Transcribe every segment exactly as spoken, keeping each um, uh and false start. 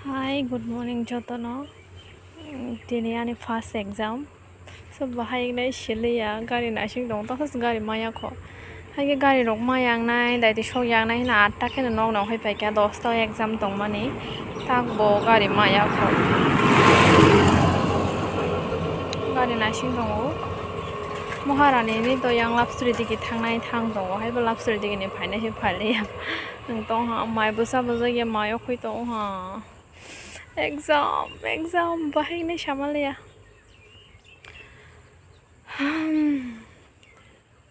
Hi, good morning jotono. Tini ani first exam. So, bahai eknai siliya, gari naising tongo, tokha se gari maya kho. Hai khe gari rok maya wngnai, daiti sok ya wngnai hwnna atta kheno nok no hai pai kha, dosta o exam tongmani. Tak bo gari maya kho. Gari naising tongo. Maharani ni to yang Lapsuri digi thangnai thang tongo, hai bo Lapsuri digi ni phainai se phai liya. Nwng tong ha, mai bwsa bwsa ya mai o khui tong ha. Exam, exam, bahai nai sama liya. Hmm.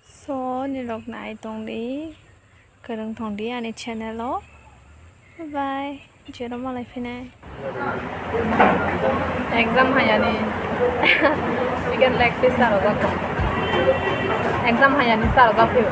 So, nirok nai tong di, kwrwng tong di ani channel o. Bye bye. Jero malai phinai. Exam hayani. Weekend lecture sir ojak. Exam hayani sir ojak phio.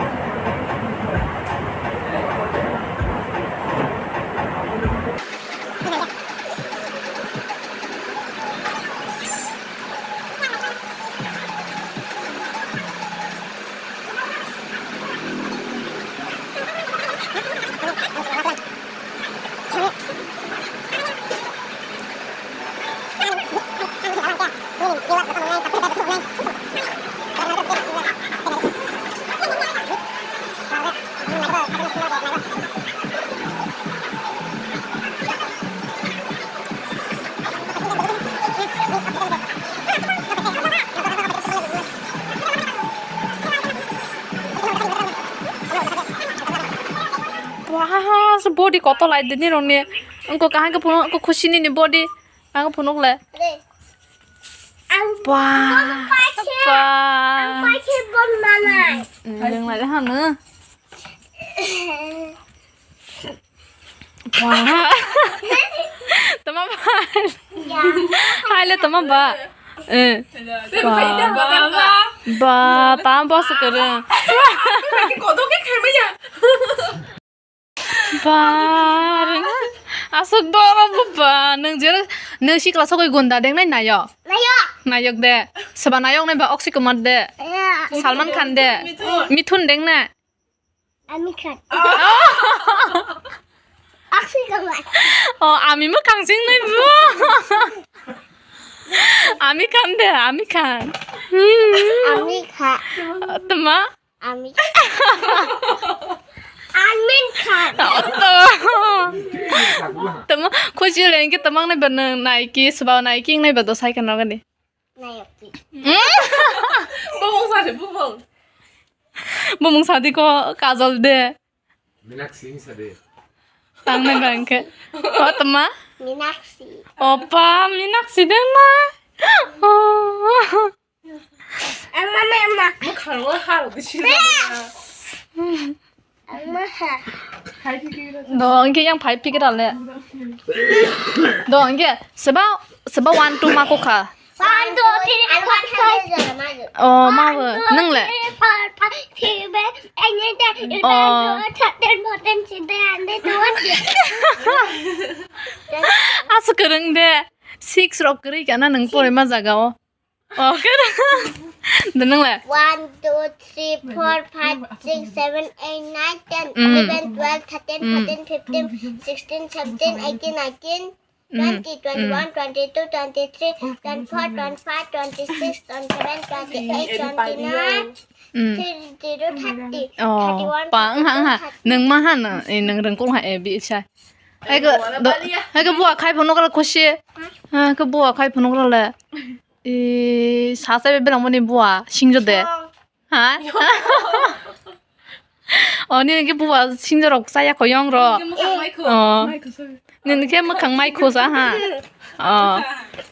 Wah, se body kotor lai dini roni. Engko kaham ke phunuk, engko khusi nini body. Ang phunuk le. Ang Wah, ang paikhe, ba. Ang paikhe bon manai. Nwng lai hanu. Wah. Tama ba. Ya. Hai le tama ba. Eh. Ba. Ba, tama ba se kwrwng. Kodo ke khaimaya. Ba, aswk borok bo ba, nwng jero, nwng sikla sogwi gunda dengnai nayok. Nayok. Nayok de. Soba nayok nai ba Akshay Kumar de. Ya. Salman Khan de. Mithun. Mithun dengnai. Aamir Khan. Akshay Kumar. Oh, Aamir mwkhang sing nai bo. Aamir Khan de, Aamir Khan. Hmm. Aamir Khan. Tama? Aamir. Aamir Khan. Tama, khusi le hwnkhe tama wngnai ba nwng Nike, swba Nike wngnai ba dosai khe nogo de. Nayok di. Hmm? Bumung sa de, bumung. Bumung sa di ko Kajol de. Minakshi sa de. Tangnai ba hwnkhe. O tama? Minakshi. Opa, Minakshi de na. Oh. Emma, emma. Mwkhang o ha rw bisi. Emma ha. Do hwnkhe yang phai phikra le. Do hwnkhe seba, seba one two ma kokha. One, two, three, four, five. Oh, ma bo. Nwng le? One, two, three, four, five, six, seven, eight, nine, ten, eleven, Oh. Twelve, thirteen, fourteen, sixteen, seventeen, twenty. Aswk kwrwng de. Six rok kwrwi kana nwng poraima jaga o. Oh, khe. Nwng le? One, two, three, four, five, six, seven, eight, nine, ten, Mm. eleven, twelve, thirteen, Mm. fourteen, fifteen, sixteen, seventeen, eighteen, nineteen, Mm. twenty, Mm. twenty-one, twenty-two, twenty-three, twenty-four, twenty-five, twenty-six, twenty-seven, twenty-eight, twenty-nine, Mm. thirty, thirty, Oh, thirty-one, pa, wngha, wngha. thirty-two, thirty-three. Nwng ma hano, eh, nwng rwngkuk ha, eh, bi sa. Hai ko, do, hai ko buwa khai phunuk rok khusi. Ha, ko buwa khai phunuk rok le. Eh, sa sa be belang mani buwa, singjo de. Song. Ha? Oh, nini khe buwa singjorok chaya kho yong rok. Nini khe mwkhang mai kho. Oh. Mai kho, sorry. Nini khe mwkhang mai kho sa ha. Oh.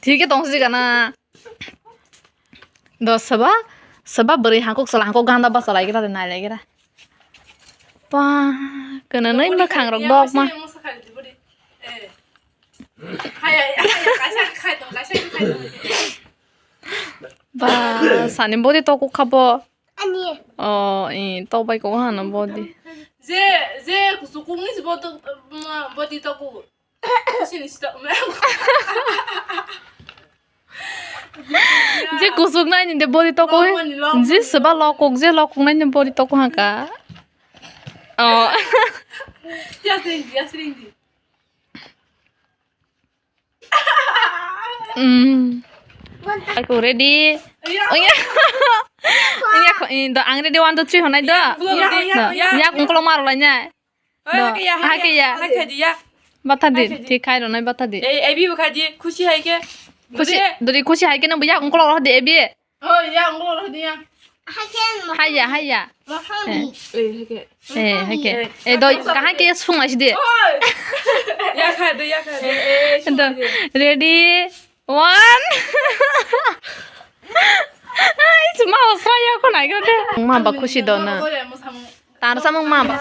Thik khe tong sika na. Do saba, saba bwrwi hangkuk sala hangkuk ganda basa lai gira de nai lai gira. Pa, kana nai mwkhang rok bok ma. Ba, sani body to kuk kha bo. Ani. Oh, i, to bai ko hano body. Je, je, kusukung ni body, body to ku. Sini sita. Je kusuk nai ni de body to ku. Long money, long money. Je seba lokuk, je lokuk nai ni body to ku haka. Oh. Ya sering di, ya sering di. Mm. Aku ready. Oh, ya. Ya, ko, eh, do, ang ready, one, two, three honai do. Do. Ya, ya, ya. Ya, aku kalau maru lainai. Do. Hai ke ya. Hai ke ya. Bata di, hai ke ya. Thik khai ronai bata di. Eh, ebi bukha di, khusi hai ke. Khusi, dori khusi hai ke no buya, ungkolo roh di ebi. Oh, ya, ungkolo roh di ya. Hai ya, hai ya. Eh, hai ke. Eh, hai ke. Eh, do, kahai ke sung lasi di. Oh. Ya kha do, ya kha do. Eh, eh, do, ready? One. Ai, cuma osra ya ko nai ko de. Ma ba khusi do na. Tar samung ma ba.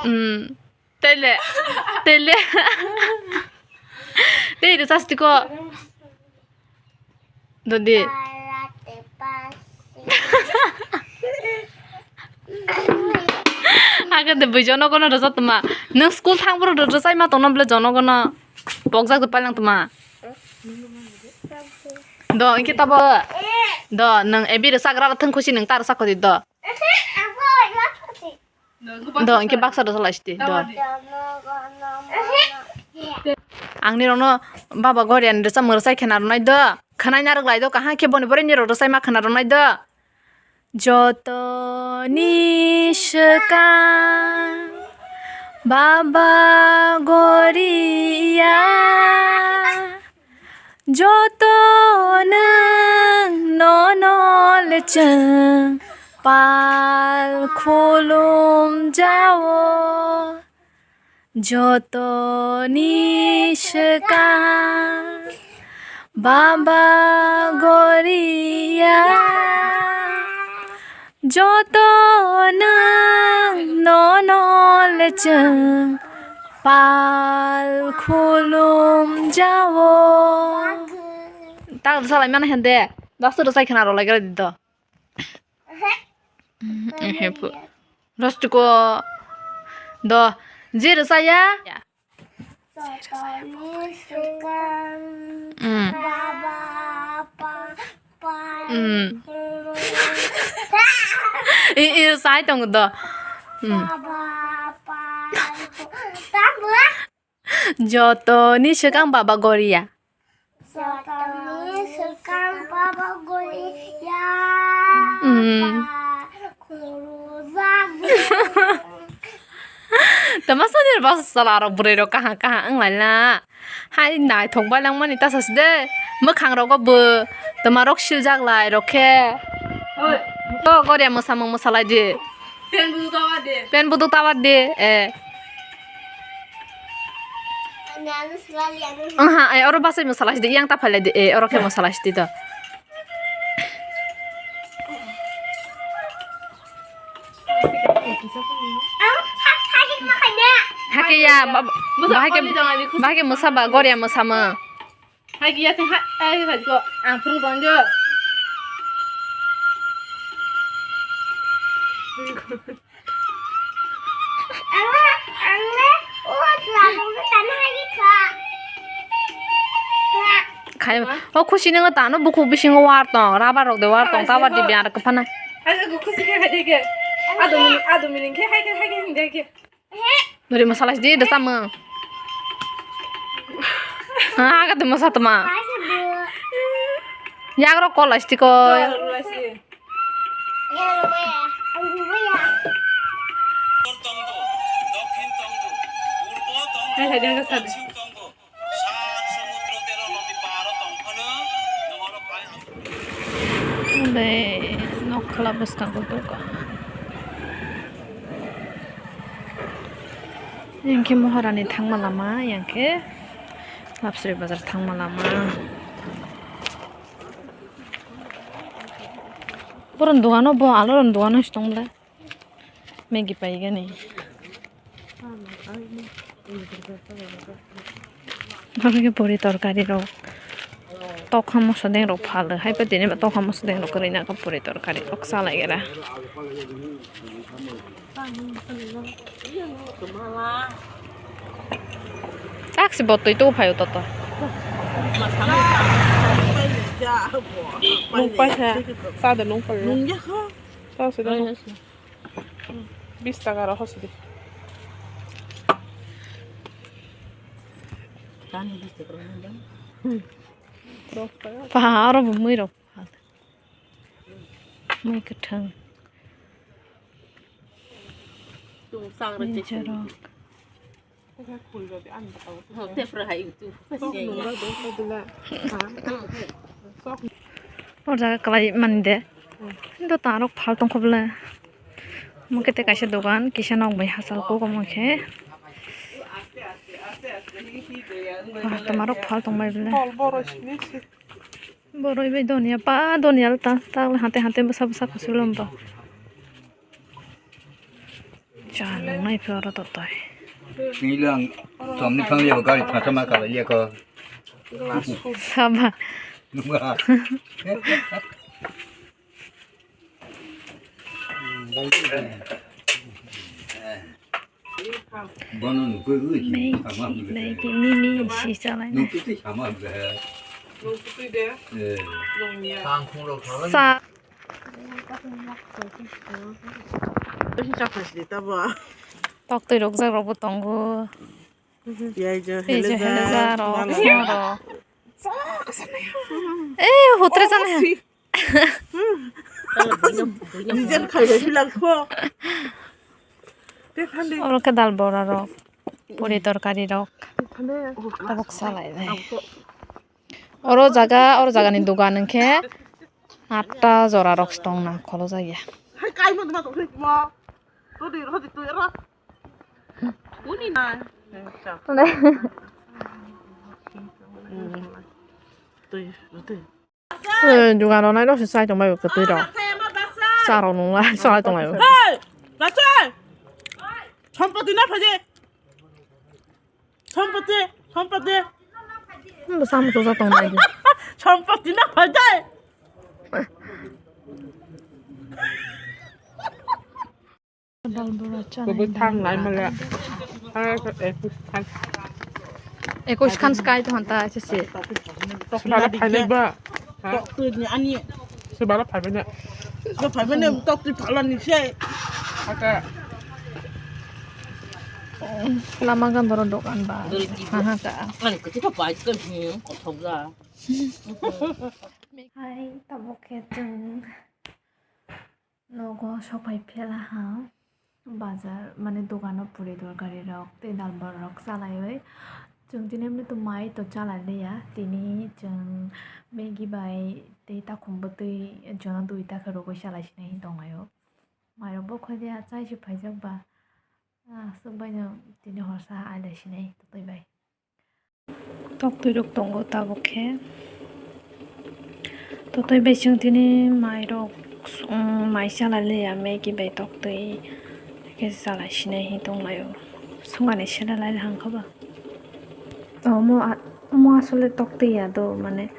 Hmm. Tele. Tele. Dei de sasti ko. Dodi. Age de bui jono gono rwchap tongma. Nwng school thang phuru rwchai ma tongno bwle jono gono. Pokjak de paileng tongma. Do, hwnkhe tabo. Do, nwng ebi rwchagra thwng khusi nwng ta rwchak kho di do. Do, hwnkhe baksa do salai sidi, do. Ang nirokno baba Goriani rwchapmung rwchai khena rwnai do. Khwnai narwk lai do, kaham khe boni borok nirok rwchai ma khwna rwnai do. Jotoni swkang baba Goria. Joto nwng nono lechwng pal khulum jao. Jotoni swkang baba Goria. Joto nwng nono lechwng pal khulum jao. Tak salai mana hende. Dasu rwchai khwna rwlai gra di do. Ehe, pu-, rostiko do je rwchaya. Jotono swkang. Mm. Baba, pa, pa, mm. I, i, sai tongo do. Mm. Baba, pa, pa, jotoni swkang baba Goria. Jotoni swkang baba Goria. Mm. Ba, khurujak. Tama sani basa sala rok bwrwi rok kaham kaham wng lai na. Hai naithok bai langmani ta sasi de. Mwkhang rogo bo tama rok siljak lai rok khe. Oi. To Goria mwsamung mwsalai di. Pen budu tawa de. Pen budu tawa de. Eh. Aha, eh, oro basai mwsalai di. Yang ta phalai di. Eh, oro khe mwsalai di to. Hake ya, ba-, bahai ke, bahai ke mwsa ba, Goria mwsa ma. Hake ya, ha, ai, hai ko, ang phuru dong jo. Khai, o khusi nang tano bukhuk bisingo war tong, rubber rok de war tong, tower de biar kwphana. Aja go khusi khe khai de ke. Ado mini, ado mini khe khai khe khai khe hinde khe. Nuri masala sidi de tamo. Ah, ka de masa tama. Yagro call asti ko. Hai, hai, dia ka sadi. Bai, nok khala bwskango dokan. Yang khe Moharani thangma lama, yang khe Lapsri bazar thangma lama. Borok dogano bo, alo rok dogano se tong bwle. Maggie paigani. Oro khe puri torkari rok. Tokha moso deng rok phal rw hai, tini ba tokha moso deng rok kwrwi na khe puri torkari rok cha lai gra. Taksi bo twi tu phaio toto. Nung paisa, cha de nung paio. Taksi de. Bis taka rok hosi di. Pa, oro bo mui rok. Mui kwthang. Mui jorok. O jaga kwlai mani de. Ndo tarok phal tongkho bwle. Omo khe tei kaisa dogan, kisa nok bai hachal kok omo khe. Ba, tomarok phal tongbai bwle. Boroi bai donia, pa donia ta, ta hante hante bwsa bwsa kuchulom ba. Cha nungnai phi oro to tai. Tini lang chomni thang liya gari thata ma kala liya ko. Saba. Nunga. Bono nukui ui. Maggie, Maggie, mimi si chalai. Nukui twi sama be. Nukui twi de. Eh. Nungya. Sa. Tok twi rok jak rok bo tongo. Piajo, piajo, heleja, heleja rok, nalo. Song rok. Eh, hotre jana. Nijer khai bai philak kho. Te thandi. Oro khe dal bora rok, puri torkari rok. Te thandi. Tabuk salai nai. Oro jaga, oro jaga ni dogan hwnkhe atta jora rok tong na kholo jagya. Hai kai mo ma to mo. Rodi rodi tu ra. Uni na. Twi, twi. Eh, jugano nai rok se chai tong bai bo kwtwi rok. Cha rok nung lai chai tong lai bo. Hey! Rachel! Sompoti na phaje. Sompoti, sompoti. Hmm, bo sam so sa tong bai. Sompoti na phaje. Dal bora chanai. Kubu thang lai male. Thang lai ekus thang. Ekus khan sky to hanta se se. Sibara phainai ba. Ha? Tok twi ni ani. Sibara phainai. Sibara phainai tok twi phalani se. Haka. Lama gan boro dokan ba. Ha ha ka. Ani kiti to pai kan hi kothok ga. Hai, tabuk khe chwng. Nogo sopai phela ha bazar, mane dogano puri torkari rok tei dal bora rok chalaiwi. Chwng tini mani to mai to chalai liya, tini chwng Maggie bai tei takhum bwtwi jono duita khe rwgwi chalai sinai tonglaio. Mai rok bo khoide achai se phaijak ba, aswk baino tini horsa ailai sinai totwi bai. Toktwi rok tongo tabuk khe. Totwi bai chwng tini mai rok, um, mai chalai liya, Maggie bai toktwi khe chalai sinai hi tonglaio. Sungani sela lai hang kha ba. Omo a-, omo asole toktwi ya do, mane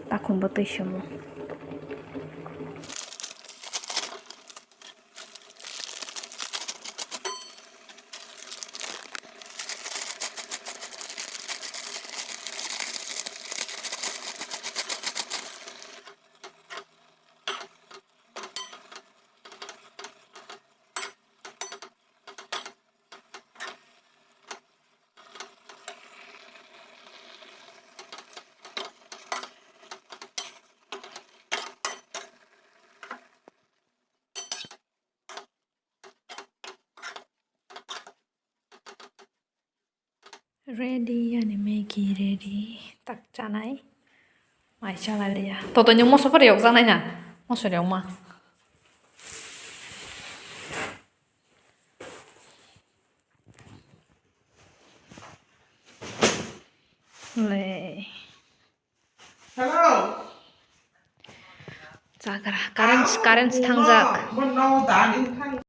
takhum bwtwi se omo. Ready, ani Maggie ready. Tak chanai. Mai chalai liya. Toto nyung moso pore yok janai na. Moso riyok ma. Le. Hello. Chagra. Current, current thangjak. Bono, bono, dani thang-